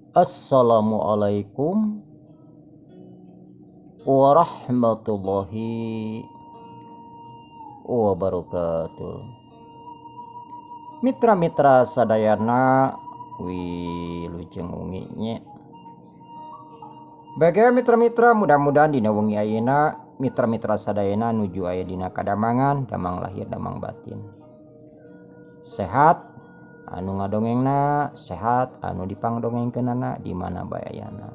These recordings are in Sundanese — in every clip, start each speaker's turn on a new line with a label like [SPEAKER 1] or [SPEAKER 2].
[SPEAKER 1] Assalamualaikum warahmatullahi wabarakatuh. Mitra-mitra sadayana wilujeng wengi nya. Bagi mitra-mitra mudah-mudahan dina wengi ayeuna mitra-mitra sadayana nuju aya dina kadamangan damang lahir damang batin. Sehat anu ngadongengna sehat anu dipangdongengkeunana di mana bae ayana.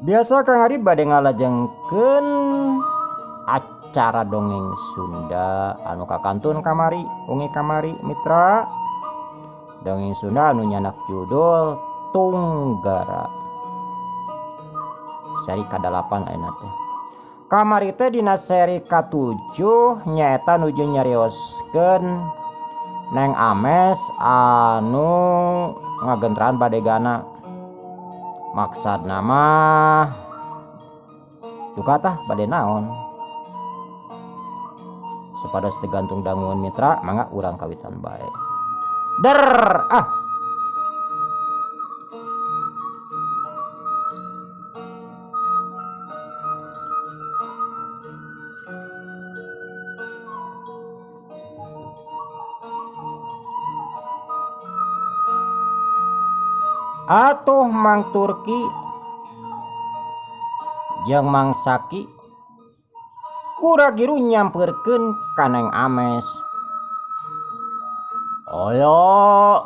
[SPEAKER 1] Biasa Kang Arif bade ngalajengkeun acara dongeng Sunda anu kakantun kamari wengi kamari mitra. Dongeng Sunda anu nyanak judul Tunggara. Seri kadalapan ayeuna teh. Kamari teh dina seri katujuh nyaeta nuju nyarioskeun Neng Ames anu ngagenteran badegana. Maksudna mah duka tah bade naon. Supados teu gantung dangueun mitra mangga urang kawitan bae. Der ah. Atuh Mang Turki jeung Mang Saki gura-giru nyamperkeun ka Neng Ames. Aya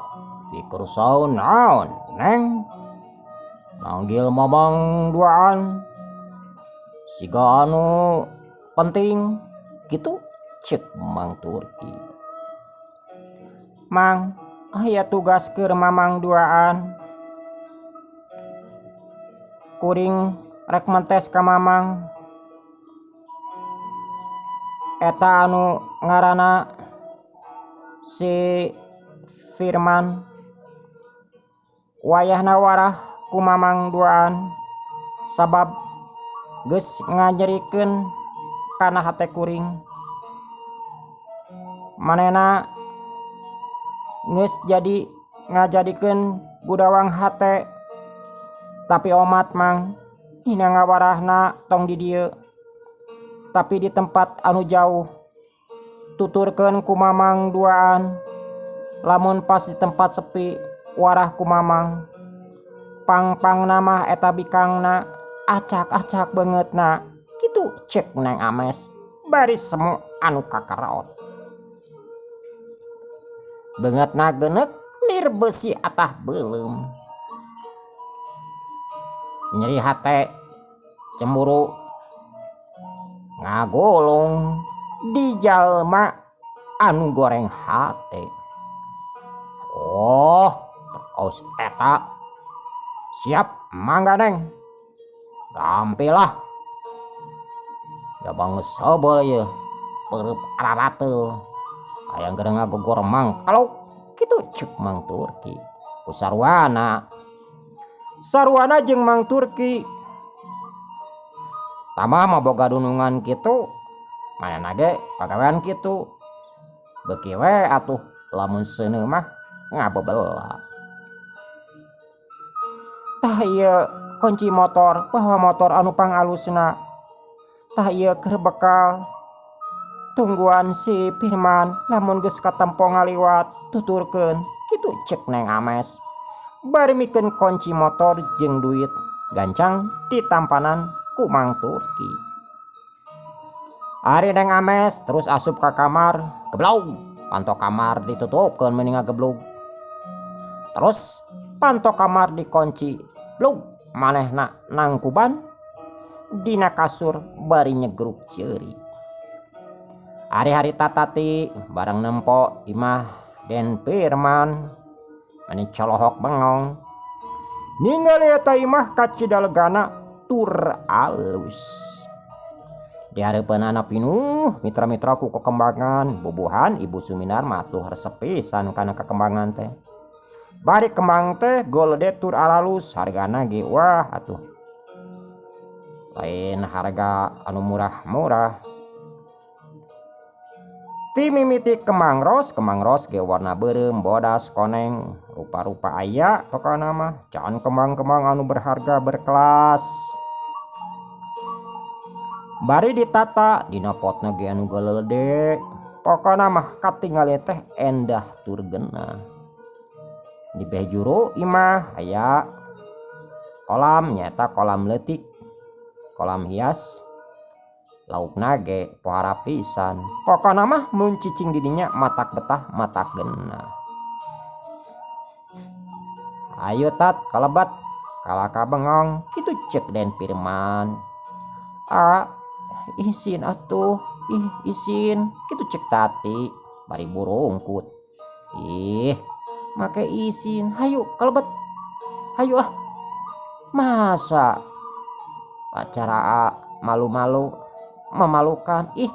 [SPEAKER 1] pikersaeun naon Neng? Manggil Mamang duaan siga anu penting kitu ceuk Mang Turki. Mang, aya tugas keur Mamang duaan. Kuring rek mentes ka Mamang. Eta anu ngaranna si Firman. Wayahna warah ku Mamang duaan sabab geus nganyerikeun kana hate kuring. Manehna geus jadi ngajadikeun gudawang hate. Tapi omat Mang, dina ngawarahna tong di dieu. Tapi di tempat anu jauh. Tuturkeun ku Mamang duaan. Lamun pas di tempat sepi warah ku Mamang. Pang-pangna mah eta bikangna, acak-acak beungeutna. Kitu ceuk Neng Ames bari semu anu kakaraot. Beungeutna geuneuk lir beusi atah beuleum. Nyeri hate cemburu ngagolong di jalma anu goreng hate. Oh, terus eta siap mangga Neng. Gampilah. Jabang geus sebel ieu peureub ararateul. Hayang geura ngagogor Mang Keluk kitu ceuk Mang Turki. Ku sarwana. Sarwana jeung Mang Turki. Tama mah boga dunungan kitu, manehna ge pagawean kitu. Beuki we atuh lamun seuneu mah ngabebela. Tah ieu kunci motor, bawa motor anu pangalusna. Tah ieu keur bekal. Tungguan si Firman lamun geus katempo ngaliwat tuturkeun kitu ceuk Neng Ames. Bari mikeun kunci motor jeung duit gancang ditampanan ku Mang Turki. Ari Neng Ames terus asup ka kamar, geblog panto kamar ditutupkeun meni ngageblug. Terus panto kamar dikunci, blug manehna nangkuban dina kasur bari nyegruk ceuri. Ari harita tati bareng nempo imah Den Firman meni colohok bengong. Ningali eta imah kacidalegana tur alus. Di hareupeunana pinuh mitra-mitra ku kekembangan, bubuhan Ibu Suminar mah tuh resep pisan kana kekembangan teh. Bari kembang teh golede tur alalus, hargana ge wah atuh. Lain harga anu murah-murah. Ti mimiti kembang ros, kembang ros ge warna beureum, bodas, koneng, rupa-rupa aya pokona mah can kembang-kembang anu berharga berkelas. Bari ditata dina potna ge anu galede. Pokona mah katingali teh endah tur genah. Di beh juru imah aya kolam nyaeta kolam leutik, kolam hias. Laukna ge pohara pisan. Pokona mah mun cicing di dinya matak betah matak genah. Ayo tat kalebet kalaka bengong kitu ceuk Den Firman. A isin atuh ih isin kitu ceuk Tati bari burungkut. Ih make isin hayu kalebet hayu ah. Masa pacara A malu-malu memalukan ih.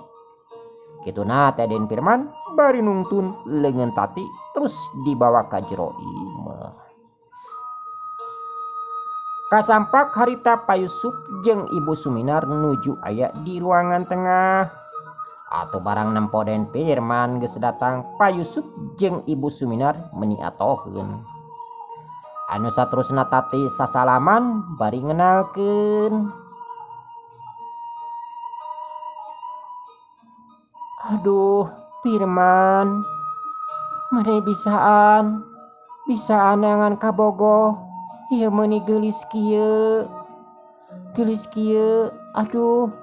[SPEAKER 1] Kituna teh Den Firman bari nungtun leungeun Tati terus dibawa ka jero imah. Kasampak harita Pak Yusuf jeung Ibu Suminar nuju aya di ruangan tengah. Atuh barang nempo Den Firman geus datang, Pak Yusuf jeung Ibu Suminar meuni atoheun. Anu saterusna Tati sasalaman bari ngenalkeun. Aduh, Firman, mane bisaan, bisaan neangan kabogoh, ieu meuni geulis kieu, geulis kieu, aduh,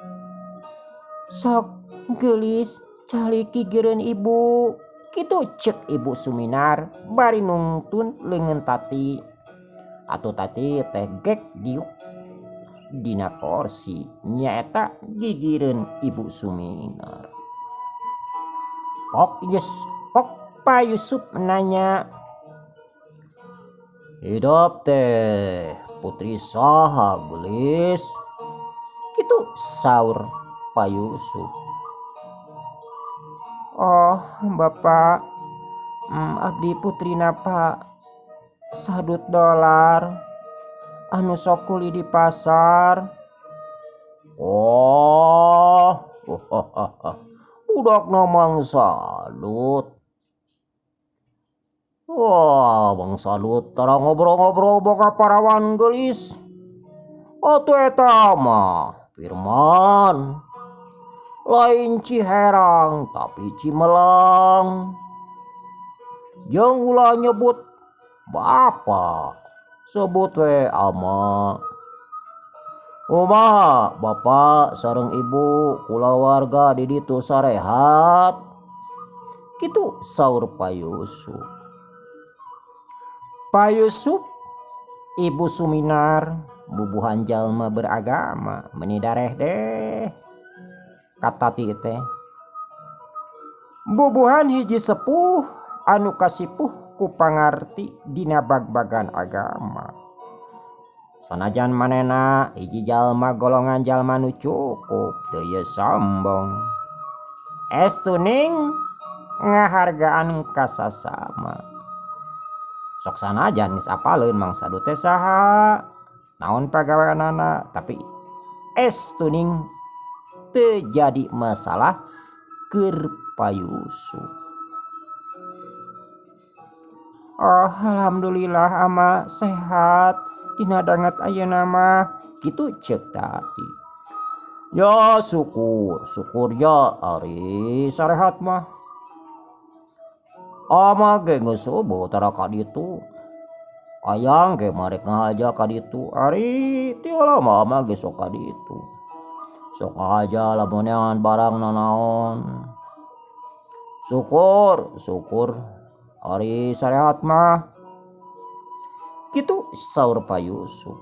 [SPEAKER 1] sok geulis calik gigireun ibu, kitu ceuk Ibu Suminar bari nungtun leungeun Tati. Atuh Tati teh gek diuk dina korsi nyaeta gigireun Ibu Suminar. Pok yes, pok Pak Yusuf nanya, hidup teh putri saha geulis? Kitu saur Pak Yusuf. Oh bapak, abdi putrina Pak Sadut dolar anu sok kuli di pasar. Oh, budakna Mang Sadut. Wah, Mang Sadut tara ngobrol-ngobrol boga parawan geulis. Atuh eta mah Firman. Lain Ciherang tapi Cimelang. Jeung ulah nyebut bapak, sebut we ama. Kumaha bapak sareng ibu kulawarga di ditu sarehat? Kitu saur Pak Yusuf. Pak Yusuf, Ibu Suminar, bubuhan jalma beragama meuni dareh deh. Kata Tati teh. Bubuhan hiji sepuh anu kasipuh ku pangarti dina bag-bagan agama. Sanajan manena hiji jalma golongan jalma nu cukup teu ieu sombong. Estuning ngahargaan ka sasama. Sok sanajan geus apaleun Mang Sadut teh saha, naon pagaweanana, tapi estuning teu jadi masalah keur Pak Yusuf. Oh, alhamdulillah ama sehat. Dina danget ayeuna mah kitu ceuk Tati. Ya syukur, syukur ya ari sarehat mah. Ama ge geus subuh tara ka ditu. Ayang ge marek ngahaja ka ditu. Ari ti heula mah ama ge sok ka ditu. Sok ngahaja lamun neangan barang nanaon. Syukur, syukur ari sarehat mah. Kitu saur Pak Yusuf.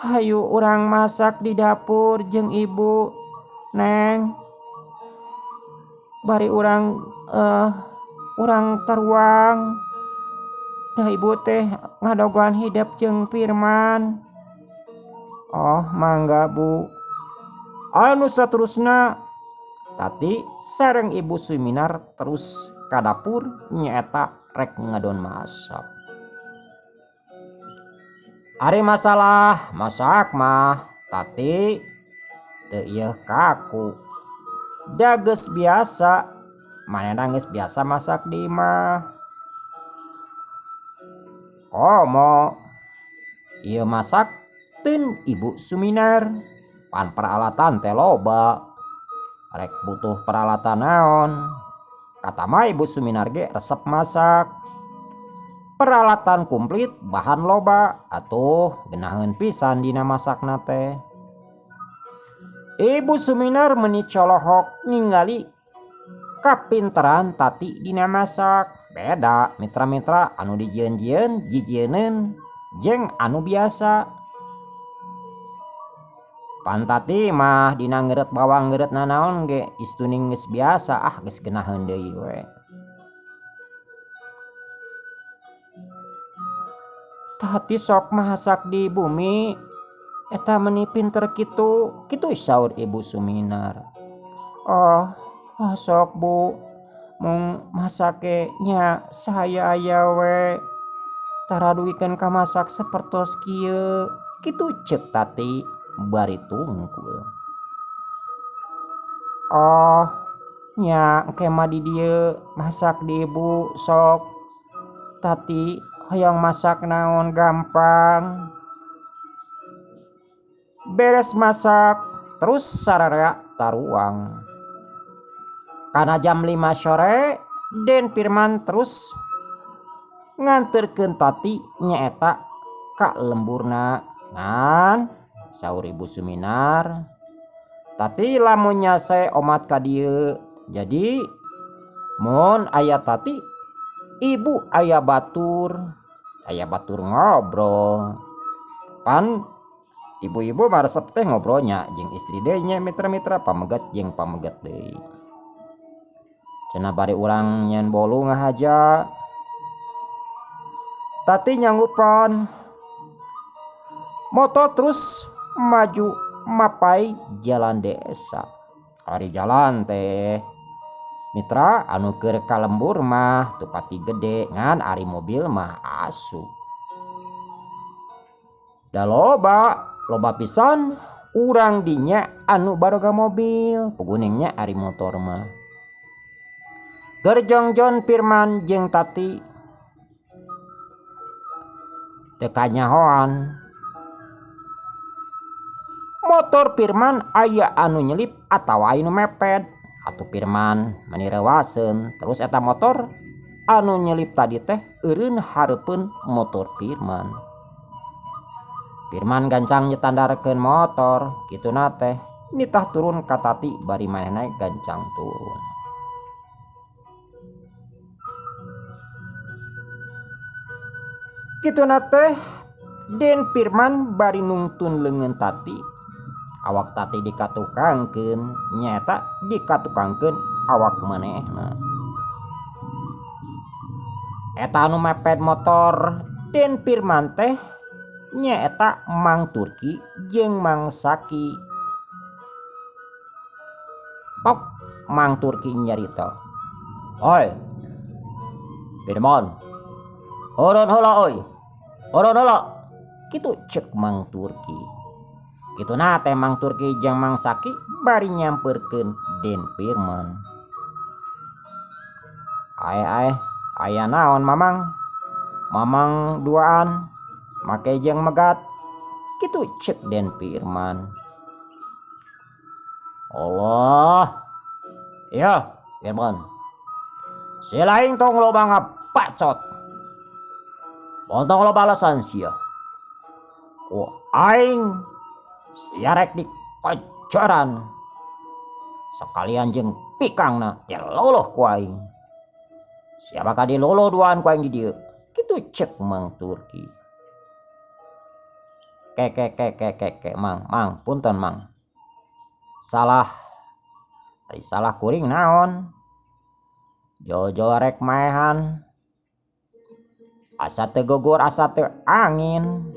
[SPEAKER 1] Hayu urang masak di dapur jeung ibu, Neng. Bari urang taruang. Dah ibu teh ngadogoan hidep jeung Firman. Oh, mangga Bu. Anu saterusna Tati sareng Ibu Suminar terus ka dapur nyaeta rek ngadon masak. Ari masalah masak mah Tati teu ieu kaku. Da geus biasa, manehna geus biasa masak di imah. Komo ieu masak teun Ibu Suminar, pan peralatan teh loba. Rek butuh peralatan naon, katama Ibu Suminar ge resep masak. Peralatan kumplit, bahan loba, atuh geunaheun pisan dina masakna teh. Ibu Suminar meuni colohok ningali kapinteran Tati dina masak. Beda mitra-mitra anu dijieun-jieun jijieun jeung anu biasa. Pan Tati mah dina ngeureut bawang ngeureut nanaon ge istuning geus biasa, ah geus geunaheun deui we. Tati sok masak di bumi eta meuni pinter kitu, kitu saur Ibu Suminar. Oh, oh sok Bu, mung masak ge nya saya aya we. Tara dugikeun ka masak sapertos kieu, kitu ceuk Tati bari tungkul. Oh, nya engke mah di dieu masak di ibu sok. Tati hoyong masak naon gampang. Beres masak terus sararea taruang. Kana jam 5 sore Den Firman terus nganterkeun Tati nyaeta ka lemburna. Ngan saur Ibu Suminar, Tati lamun nyase omat ka dieu. Jadi mun aya Tati, ibu aya batur, aya batur ngobrol. Pan ibu-ibu mah resep teh ngobrolnya jeung istri deui nya mitra-mitra pameget jeung pameget deui. Cenah bari urang nyen bolu ngahaja. Tati nyanggupan. Motor terus maju mapai jalan desa. Ari jalan teh mitra anu keur ka lembur mah teu pati gede ngan ari mobil mah asup. Da loba, loba pisan urang dinya anu baroga mobil, puguningnya ari motor mah. Gerjongjon Firman jeung Tati teu kanyahoan. Motor Firman aya anu nyelip atawa anu mepet. Atuh Firman mani reuaseun, terus eta motor anu nyelip tadi teh eureun hareupeun motor Firman. Firman gancang nyetandarkeun motor, kituna teh nitah turun ka Tati bari manehna gancang turun. Kituna teh Den Firman bari nungtun leungeun Tati. Awak Tati dikatukangkeun, nyaeta dikatukangkeun awak manehna. Eta anu mepet motor Den Firman teh nyaeta Mang Turki jeung Mang Saki. Pok Mang Turki nyarita. Oi Firman, horon heula euy, horon heula. Kitu ceuk Mang Turki. Kituna teh Mang Turki jeung Mang Saki bari nyamperkeun Den Firman. Ae ae, aya naon Mamang? Mamang duaan make jeung megat. Kitu ceuk Den Firman. Allah. Ya, Firman. Si lain tong loba ngabacot. Bontong loba alasan sia. Ku aing sia rek dikocoran. Sekalian jeung pikangna diluluh ku aing. Sia bakal diluluh duaan ku aing di dieu. Kitu ceuk Mang Turki. Ke ke ke ke ke ke Mang, Mang, punten Mang. Salah. Ari salah kuring naon? Jol-jol rek maehan. Asa teu gugur, asa teu angin.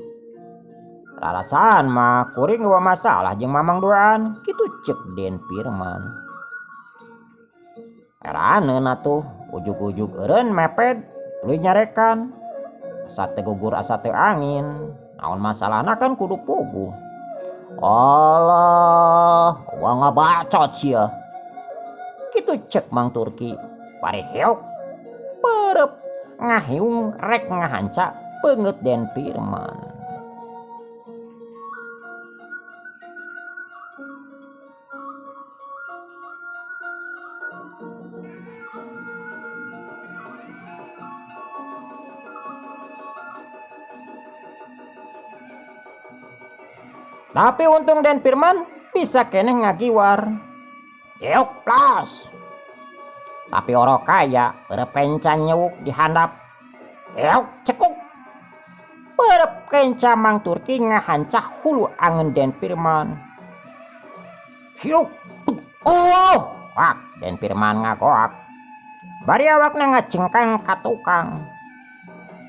[SPEAKER 1] Rarasaan mah kuring eueuh masalah jeung Mamang duaan, kitu ceuk Den Firman. Eraneun atuh, ujug-ujug eureun mepet tuluy nyarekan. Asa teu gugur, asa teu angin. Naon masalahna kan kudu puguh. Alah, wah ngabacot sia. Kitu cek Mang Turki bari heok perep ngahiung rek ngahanca beungeut Den Firman. Tapi untung Den Firman bisa keneh ngagiwar. Geok plas. Tapi oro kaya perep kenca nyewuk di handap. Geok cekuk. Perep kenca Mang Turki ngahancah hulu angen Den Firman. Hiuk. Oh, wak Den Firman ngagoak. Bari awakna ngacengkang ka tukang.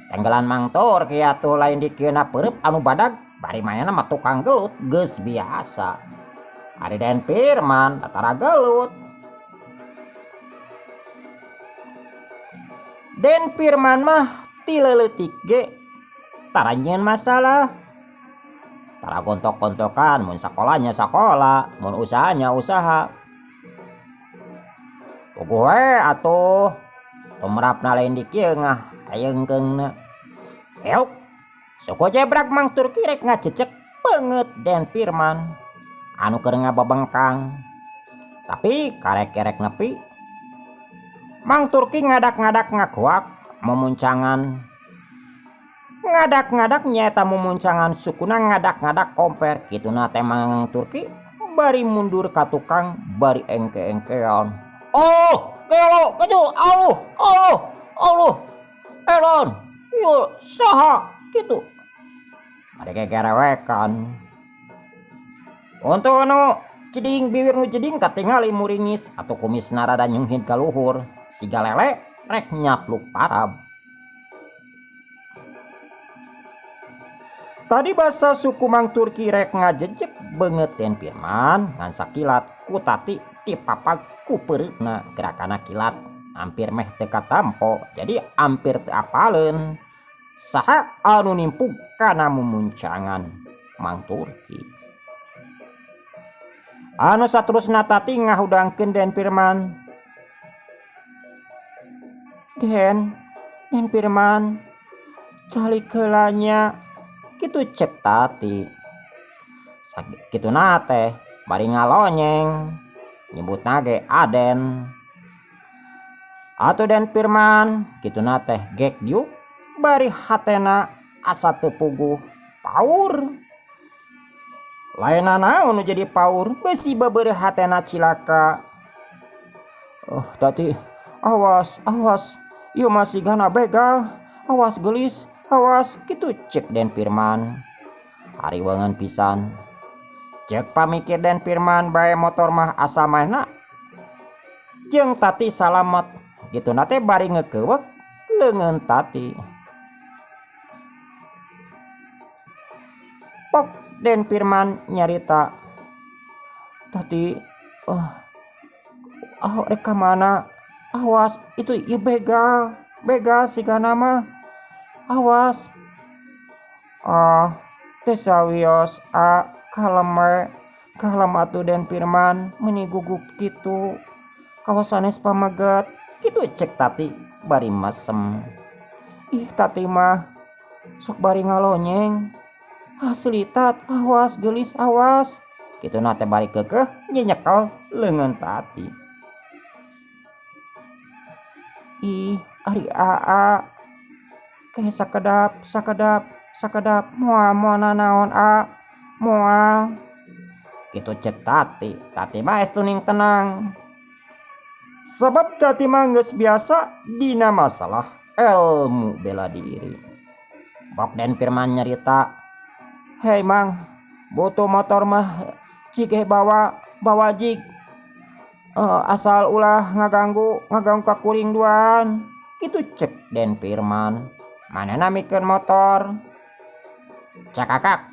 [SPEAKER 1] Tenggelan Mang Turki atuh lain dikieuna perep anu badag bari manehna mah tukang gelut geus biasa. Ari Den Firman tara gelut. Den Firman mah ti leutik ge tara nyieun masalah. Tara gontok-gontokan mun sakolanya sakola, mun usahanya usaha. Puguh we atuh tumrapna lain dikieu ngah ayeungkeungna. Euk suku jebrak Mang Turki rek ngacecek beungeut Den Firman anu keur ngababengkang. Tapi karek-kerek nepi Mang Turki ngadak-ngadak ngagoak mumuncangan. Ngadak-ngadak nyaeta mumuncangan sukuna ngadak-ngadak komper kituna teh Mang Turki bari mundur ka tukang bari engke-engkean. Oh, gelo keju aluh aluh aluh elon ieu saha kitu. Bari gegerewekan. Untuk anu jeding bibir nu jeding katingali muringis atau kumisna rada nyunghid ka luhur siga lele rek nyapluk parab. Tadi basa suku Mang Turki rek ngajejek beungeut Den Firman ngan sakilat ku Tati dipapag ku peureupna gerakana kilat hampir meh teu katampo jadi hampir teu apaleun saha anu nimpug kana mumuncangan Mang Turki. Anu saterusna Tati ngahudangkeun Den Firman. Den, Den Firman, calik heula nya kitu cek Tati. Kituna teh bari ngalonyeng nyebutna ge Aden. Atuh Den Firman kituna teh gek diuk bari hatena asa teu puguh paur. Lainna naon nu jadi paur besi bebeureuh hatena cilaka. Oh Tati, awas awas ieu mah sigana begal, awas geulis, awas kitu cek Den Firman. Hariweungeun pisan. Cek pamikir Den Firman bae motor mah asa manehna jeung Tati salamet. Kituna teh bari ngekeuweuk leungeun Tati. Pok Den Firman nyarita. Tati, oh, rek ka mana? Awas, itu ieu begal, begal sigana mah. Awas. Ah, teu sawios a kalem we. Kalem atuh Den Firman meuni gugup kitu. Kawas sanes pameget. Kitu cek Tati bari mesem. Ih Tati mah sok bari ngalonyeng. Asli Tat, awas geulis awas. Kituna teh bari keukeuh nyenyekel leungeun Tati. Ih, ari aa ke sakedap sakedap sakedap moal moal nanaon a moal. Kitu cek Tati. Tati mah estu ning tenang. Sebab Tati mah geus biasa dina masalah ilmu bela diri. Bok Den Firman nyarita, "Hei Mang, butuh motor mah cik bawa bawa jig. Asal ulah ngaganggu ngaganggu ka kuring duaan." Kitu cek Den Firman. Manehna mikeun motor. Cakakak.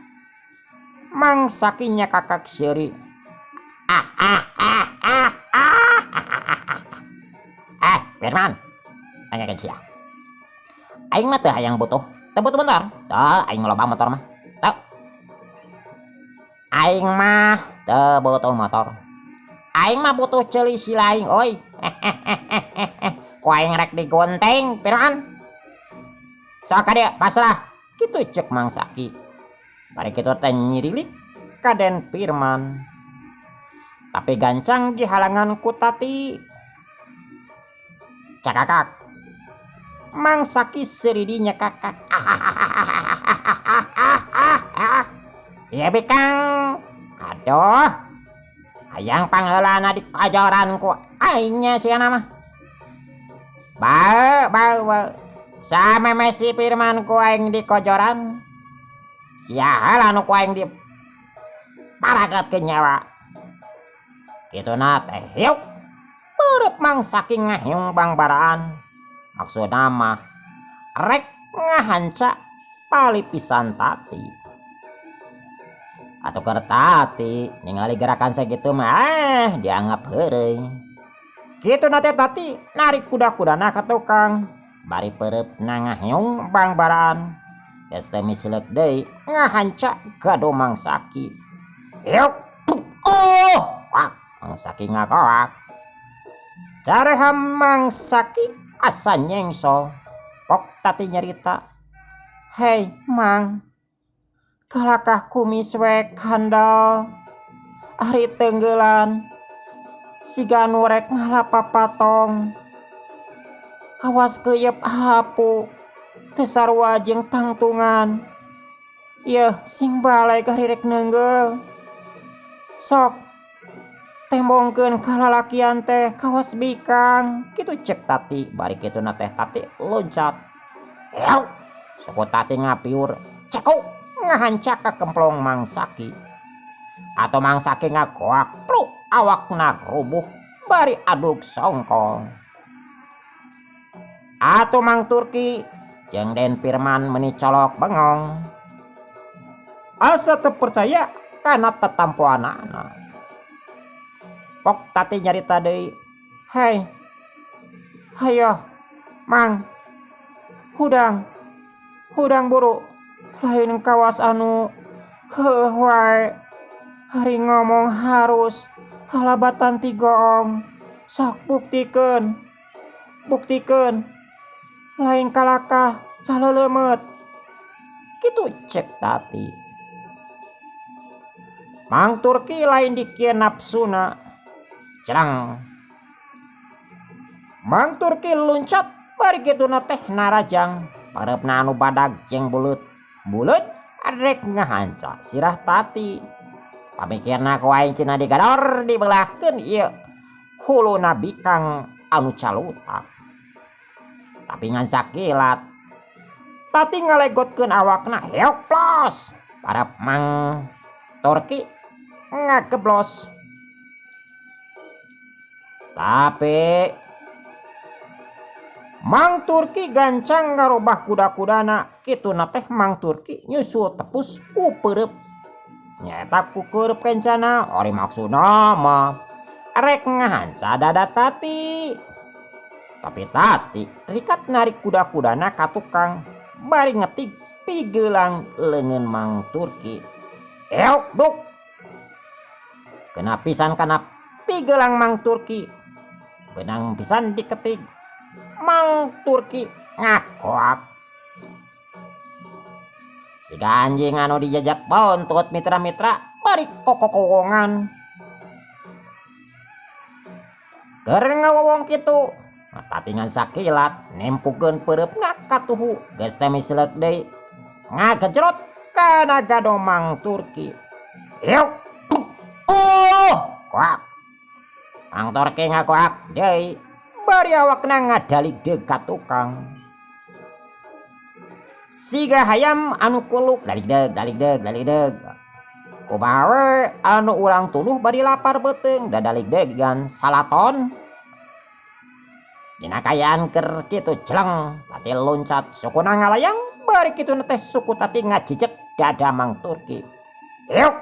[SPEAKER 1] Mang Saki nyakakak seuri. Ah ah ah ah ah. Eh, Firman. Tanyakeun sia. Aing mah teu hayang butuh. Teu butuh motor. Teu, aing mah loba motor mah. Teu. Aing mah teu butuh motor. Aing mah butuh ceuli si laing oi. Ku aing rek digunting Firman. Sok ka dieu pasrah kitu cek Mang Saki. Bari kitu teh nyirilik ka Den Firman. Tapi gancang dihalangan ku Tati. Cakakak. Mang Saki seridi nyekakak. Ieu bikang. Aduh. Hayang pangheulana dikajoran ku aing nya sia mah. Bau bau bau. Sameme si Firman ku aing dikojoran. Sia heula nu ku aing di paragetkeun nyawa. Kituna teh hiuk. Beureut Mang Saki ngahiung bangbaraan. Maksudna mah rek ngahanca palipisan Tati. Atuh keur Tati ningali gerakan sakitu mah dianggap heureuy. Kituna teh Tati narik kuda-kudana ka tukang. Bari peureupna ngahiung bangbaraan. Geus teu misleuk deui ngahanca gado Mang Saki. Hiuk wak Mang Saki ngagoak. Careha Mang Saki asa nyengsol. Pok Tati nyarita. Hei Mang, kalakah kumis we kandal. Ari tenggelan siga nu rek ngalapapatong. Kawas keuyeup hapu teu sarua jeung tangtungan. Yeuh sing balai ari rek neunggeul. Sok tembongkeun ka lalakian teh kawas bikang kitu cek Tati bari kituna teh Tati loncat. Eau suku Tati ngapiur cekuk ngahanca ka kemplong Mang Saki. Atau Mang Saki ngagoak pluk awakna rubuh bari adug songkol. Atuh Mang Turki jeung Den Firman meuni colok bengong. Asa teu percaya kana tetampoanana. Pok Tati nyarita deui. Hei. Hayo, Mang. Hudang. Hudang buru. Lain kawas anu heueuh wae. Ari ngomong harus halabatan ti goong. Sok buktikeun. Buktikeun. Lain kalakah caleuleumeup. Kitu cek Tati. Mang Turki lain dikieu nafsuna. Cerang. Mang Turki luncat bari kituna teh narajang. Pareupna anu badag jeung buleut. Buleut rek ngahanca sirah Tati. Pamikirna ku aing cenah digador dibelahkeun ieu huluna bikang anu calutak. Tapi ngan sakilat. Tati ngalegotkeun awakna heok plos. Parep Mang Turki ngageblos. Tapi Mang Turki gancang ngarobah kuda-kudana kituna teh Mang Turki nyusul tepus ku peureub. Nyaeta ku keureub kencana ari maksudna mah rek ngahanca dada Tati. Tapi Tati rikat narik kuda-kudana ka tukang bari ngetig pigelang leungeun Mang Turki. Eok duk. Kena pisan kana pigelang Mang Turki. Benang pisan diketig. Mang Turki ngakoak. Siga anjing anu dijajak bontot mitra-mitra bari kokokowongan. Keur ngawowong kitu, Tati ngan sakilat nempukeun peureupna ka tuhu geus teh misleuk deui ngagejrot kana gado Mang Turki. Yuk. Koak. Mang Turki ngakoak deui bari awakna ngadaligdeug ka tukang. Siga hayam anu kuluk daligdeug daligdeug daligdeug. Kumaha we anu urang tuluh bari lapar beuteung dadaligdeug gan salaton. Dina kaayaan keur kitu jeleng Tati loncat sukuna ngalayang bari kituna teh suku Tati ngajijek dada Mang Turki. Yuk.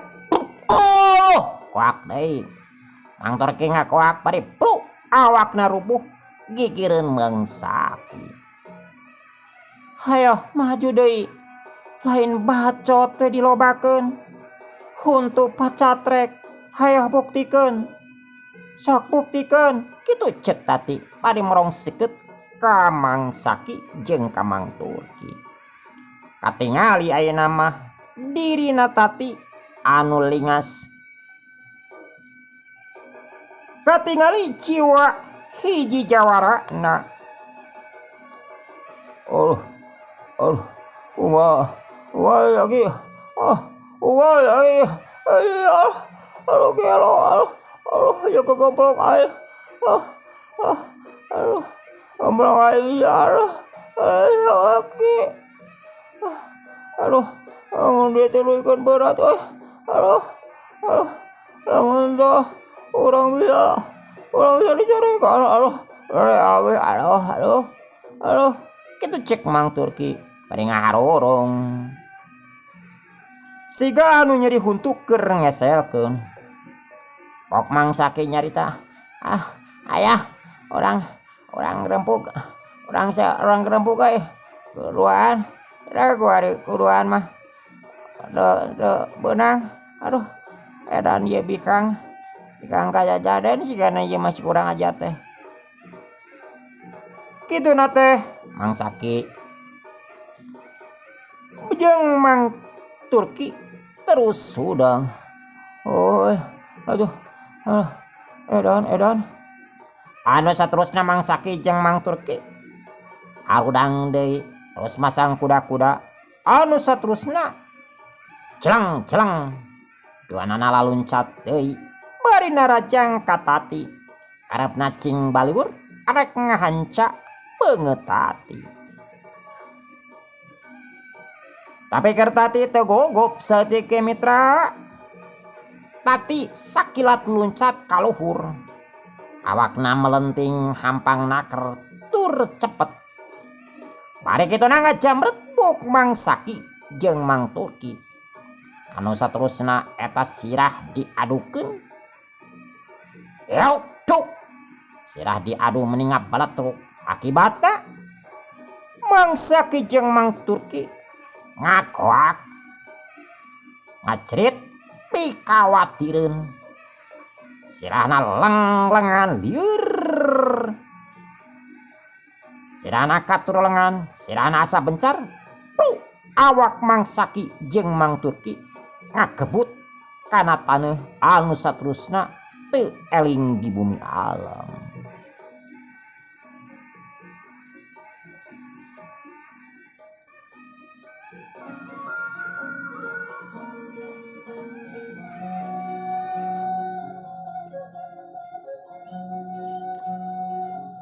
[SPEAKER 1] Koak deui. Mang Turki ngakoak bari pruk awakna rubuh gigireun Mang Saki. Hayoh maju deui. Lain bacot we dilobakeun. Huntu pacatrek hayoh buktikeun. Sok buktikeun kitu cek Tati bari merong seukeut ka Mang Saki jeung ka Mang Turki. Katingali ayeuna mah dirina Tati anu lingas. Katingali jiwa hiji jawara na. Oh, oh, kumaha, kumaha lagi, ah, kumaha lagi, aduh, aduh gelo, aduh, aduh, ya kegemplong aing, ah, ah, aduh, gemplong aing, aduh, aduh, lagi, ah, aduh, lamun dituluykeun berat euy, aduh, aduh, lamun teh urang bisa dicarekan, aduh, aduh, aduh, aduh, aduh, kitu cek Mang Turki bari ngaharurung. Siga anu nyeri huntu keur ngeselkeun. Pok Mang Saki nyarita, ah, ayah, urang, urang rempug, urang urang rempug euy, kuduan, da kuari kuduan mah teu teu beunang, aduh, edan ieu bikang, bikang kajajaden sigana ieu mah si kurang ajar teh. Kituna teh Mang Saki jeung Mang Turki terus hudang. Oh, aduh, ah, edan, edan. Anu saterusna Mang Saki jeung Mang Turki harudang deui terus masang kuda-kuda. Anu saterusna celeng celeng duanana laluncat deui bari narajang ka Tati. Karepna cing baliur arek ngahanca beungeut Tati. Tapi keur Tati teu gugup saeutik ge mitra. Tati sakilat luncat ka luhur. Awakna melenting hampang naker tur cepet. Bari kituna ngajamret buk Mang Saki jeung Mang Turki. Anu saterusna eta sirah diadukeun. Euk duk. Sirah diadu meni ngabaletruk. Akibatna Mang Saki jeung Mang Turki ngagoak ngacerit pikawatireun. Sirahna leng-lengan lieur. Sirahna katur lengan, sirahna asa bencar. Pru, awak Mang Saki jeung Mang Turki ngagebut kana taneuh anu saterusna teu eling di bumi alam.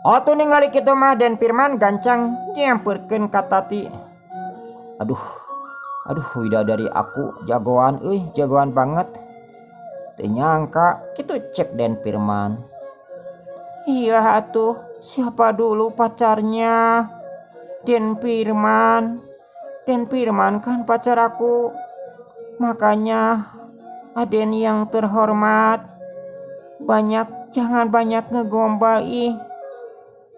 [SPEAKER 1] Otu ningali kitu mah Den Firman gancang nyampeurkeun ka Tati. Aduh, aduh widadari aku jagoan euy, jagoan banget. Teu nyangka kitu cek Den Firman. Iya atuh, siapa dulu pacarnya? Den Firman. Den Firman kan pacar aku. Makanya Aden yang terhormat, banyak jangan banyak ngegombal ih.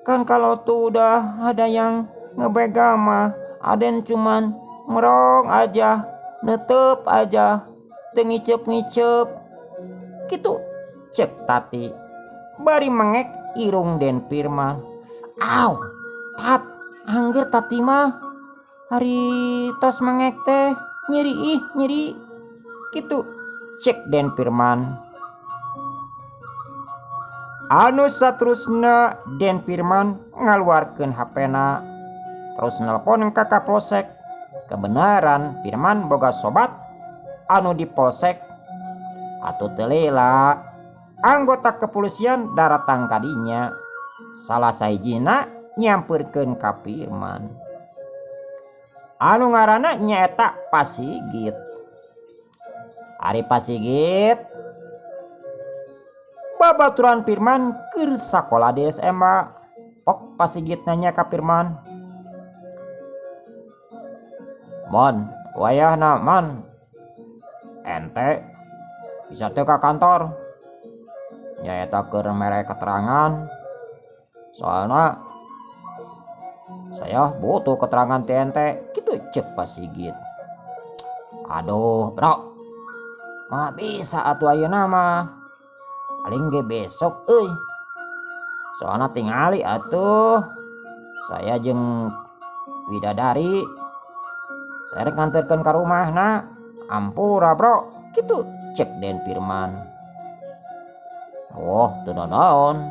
[SPEAKER 1] Kan kalau tuh udah ada yang ngebegal mah Aden cuman merong aja, netep aja, teu ngiceup-ngiceup. Kitu cek Tati bari mengek irung Den Firman. Aw, Tat, angger Tati mah hari tos mengek teh nyeri ih, nyeri. Kitu cek Den Firman. Anu saterusna Den Firman ngaluarkeun hapena terus nelpon ka Kapolsek. Kebenaran Firman boga sobat anu di polsek atuh teu lila anggota kepolisian daratang kadinya. Salah sahijina nyampeurkeun ka Firman. Anu ngaranna nyaeta Pak Sigit. Ari Pak Sigit babaturan Firman keur sakola di SMA. Pok Pak Sigit nanya ka Firman. Mon, wayahna man. Ente bisa teu ka kantor. Nyaeta keur mere keterangan. Soalna saya butuh keterangan ti ente. Kitu cek Pak Sigit. Aduh, bro. Mah bisa atuh ayeuna mah. Paling ge besok euy. Soalna tingali atuh. Saya jeung Widadari saya rek nganterkeun ka rumahna. Ampura, Bro, kitu cek Den Firman. Oh, teu nanaon.